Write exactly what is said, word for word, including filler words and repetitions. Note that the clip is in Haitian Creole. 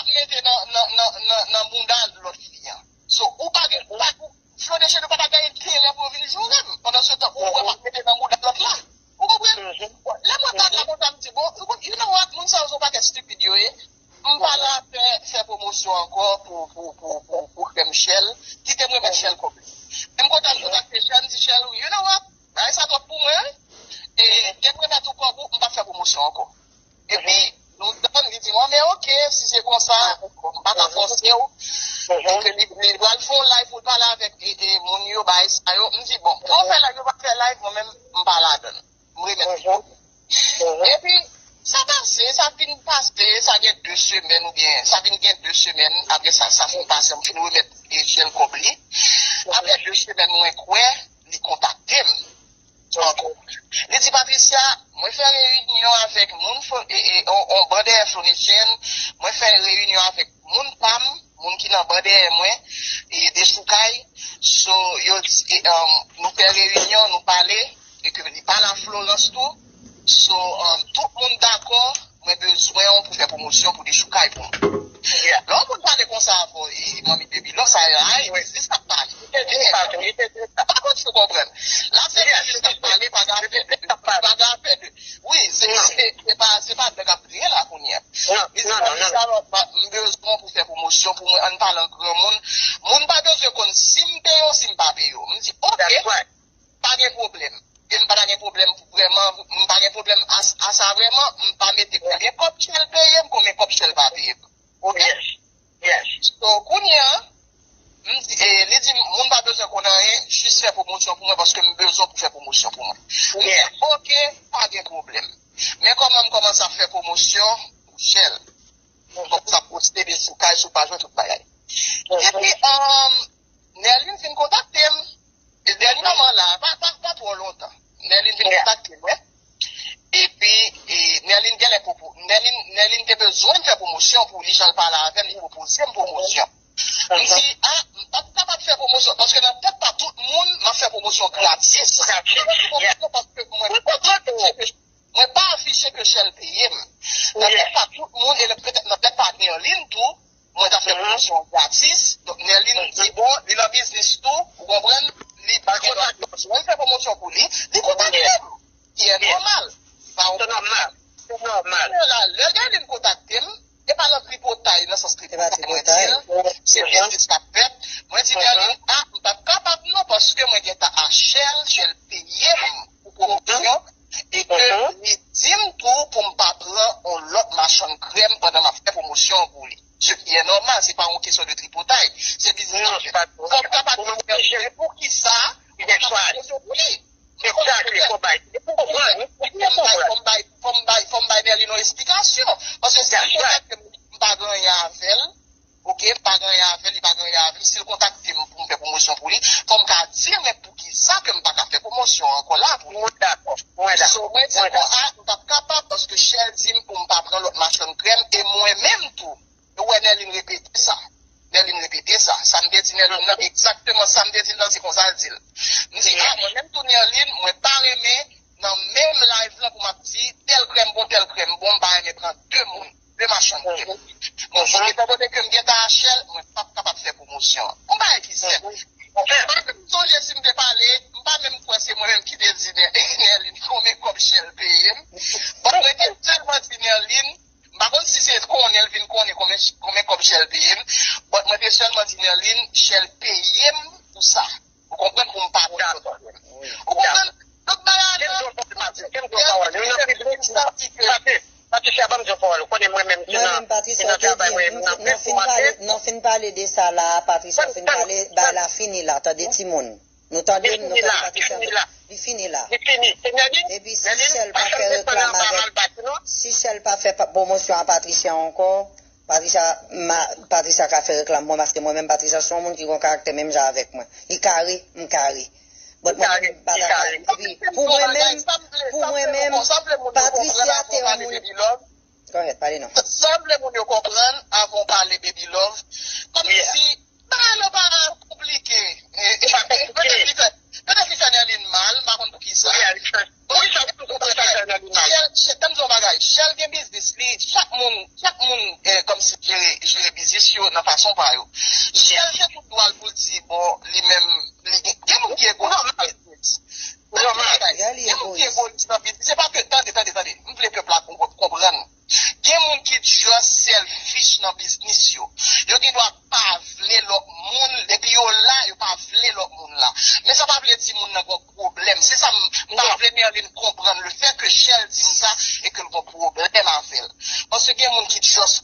ap mete nan, nan, nan, nan, nan bouda lòt fi an. So, ou pa gen, ou pa, Flo Descheneux pa ta gen enterè pou vin joure m. Pandan se tan, ou wè m ap mete nan bouda lòt la. Ou konprann? Lè mwen gad la konsa, m di, bon, you know what, moun sa yo se yon pakèt stupid yo ye. M pa la fè, fè pwomosyon ankò pou, pou, pou, pou, pou frè m Shell. Kite m remèt Shell kòb li. M kontan m kontakte Shell, m di, Shell, you know what? Bagay sa twòp pou mwen. E, te m remèt ou kòb ou, m p ap fè pwomosyon ankò. Epi, nou tann, li di, bon, men oke, si se konsa, m pa ka fòse w. Epi, li, li pral fè yon live pou l pale avèk e, e, moun yo, bagay sa yo. M di, bon, lè w fè live, yo pa fè live, mwen menm, m pa ladan l. M remèt li. Epi, sa pase, sa fin pase, sa gen de semèn oubyen, sa vin gen de semèn, apre sa, sa fin pase, m fin remèt Shell kòb li. Apre de semèn, mwen kwè, li kontakte m ankò. Li di, Patricia, mwen fè reyinyon avèk moun, Flo- e, e, on, on bandè Florentienne, mwen fè reyinyon avèk moun pa m, moun ki nan bandè mwen, e, Dechoukay. So, yo, e, um, nou fè reyinyon, nou pale, e ke li pale a Florence tou. So, um, tout moun dakò, mwen bezwen w pou fè pwomosyon pou Dechoukay pou mwen. Lè yon moun pale konsa avè w, e, manmi Baby Love, sa e, ay, biznis k ap pale. Pa konn si w konprann. La se biznis k ap pale, pa gen afè de, pa gen afè de. Wi, se, se, se pa, se pa nèg ap kriye la kounye a. Li di, Patricia, m bezwen w pou fè pwomosyon pou mwen, ann pale an granmoun. Moun pa bezwen konn si m peye w, si m pa peye w. M di, oke. Pa gen pwoblèm. E m pa ta gen pwoblèm pou vrèman, m pa gen pwoblèm a, a sa vrèman, m pa mete konbyen kòb Shell peye m, konbyen kòb Shell pa peye m. Oke? So, kounye a, m di, e, li di, moun pa bezwen konn anyen, jis fè pwomosyon pou mwen, paske m bezwen pou fè pwomosyon pou mwen. M di, oke, pa gen pwoblèm. Men kòman m kòmanse ap fè pwomosyon pou Shell. Bon, sa poste de sou kay, sou paj mwen, tout bagay. Epi, um, Nerline fin kontakte m. E dènyèman la, pa, pa, pa twò lontan. Nerline fin kontakte mwen. Epi, e, Nerline genlè pwopo-, Nerline, Nerline te bezwen m fè pwomosyon pou li, jan l pale avè m, li pwopoze m pwomosyon. M di, a, m p ap kapab fè pwomosyon, paske nan tèt pa tout moun, m ap fè pwomosyon gratis. M ap fè pwomosyon paske mwen pa afiche ke Mwen pa afiche ke Shell peye m. Nan tèt pa tout moun, e petèt nan tèt pa Nerline tou, mwen ta fè pwomosyon gratis. Donk, Nerline di, bon, li nan biznis tou, ou konprann, li pa gen lòt moun fè pwomosyon pou li, li kontakte m. Ki e nòmal. Li pa yon pwoblèm. Kounye a la, lè Nerline kontakte m, e pa nan tripotay, nan sans tripotay, mwen di l, se biznis k ap fèt. Mwen di Nerline, a, m p ap kapab non, paske mwen gentan a Shell, Shell peye m pou pwomosyon. E ke li di m tou pou m pa pran yon lòt machann krèm pandan m ap fè pwomosyon an pou li. Ce qui est normal, se pa yon kesyon de tripotay. Se biznis ap fèt. Fò m kapab di, men poukisa ou pa fè pwomosyon pou li? Exactly, fò bay. Ou konprann? Fò m bay, fò m bay, fò m bay, fò m bay Nerline yon esplikasyon. Paske si l kontakte m, m pa gen anyen avè l, oke, m pa gen anyen avè l, li pa gen anyen avè m. Si l kontakte m pou m fè pwomosyon pou li, fò m ka di l, men poukisa ke m pa ka fè pwomosyon ankò la pou li? Mwen dakò, mwen dakò. So, mwen di, bon, a, m p ap kapab paske Shell di m pou m pa pran lòt machann krèm, e mwen menm tou, ou wè Nerline repete sa. Nerline repete sa. Sa m te di Nerline nan, egzakteman sa m te di l nan, se konsa l di l. M di, a, mwen menm tou Nerline, mwen pa renmen nan menm live lan pou m ap di tèl krèm bon, tèl krèm bon, m pa renmen pran de moun, de machann krèm. Bon, etan done ke m gentan a Shell, mwen p ap kapab fè pwomosyon an. Yon bagay ki senp. M pa menm sonje si m te pale, m pa menm kwè se mwen menm ki te di Nerline konbyen kòb Shell peye m. Bon, mwen te sèlman di Nerline, m pa konn si se konnen l vin konnen konbyen, konbyen kòb Shell peye m. But mwen te sèlman di Nerline, Shell peye m pou sa. Ou konprann, pou m pa pran lòt pwoblèm. Ou konprann? Lòt bagay la, Patricia, ban m di yon pawòl. Ou konnen mwen menm ki nan, ki nan travay, mwen menm nan fè kòmantè. Non, fin pale de sa la, Patricia fin pale, bagay la fini la, tande timoun. Nou tande m, nou tande Patricia. Li fini la. Li fini. Epi si Shell pa fè reklam avèk, si Shell pa fè pa- pwomosyon a Patricia ankò, Patricia, ma, Patricia ka fè reklam mwen, paske mwen menm Patricia se yon moun ki gon karaktè menm jan avèk mwen. Li kare, m kare. But mwen menm m pa ta ka. Epi pou mwen menm, pou mwen menm, Patricia te yon moun. Go ahead, pale non. Sa m vle moun yo konprann avan w pale Baby Love. Kòmsi bagay la pa konplike. Petèt li fè, petèt li fè Nerline mal, m pa konn poukisa. Poukisa w toujou fè Shell mal? Shell, Shell, tann yon bagay, Shell gen biznis li, chak moun, chak moun, eh, kòmsi jere, al pou l di, bon, li menm, li gen, gen moun ki egoyis nan biznis. Tande, gen moun ki egoyis nan biznis. Se pa ke, tande, tande, tande. M vle pèp la konprann. Gen moun ki just selfish nan biznis yo. Yo gen dwa pa vle lòt moun, depi yo la, yo pa vle lòt moun la. Men sa pa vle di moun nan gon pwoblèm. Se sa m, m ta vle Merline konprann, le fait que Shell di m sa e ke l gon pwoblèm avè l. Paske gen moun ki just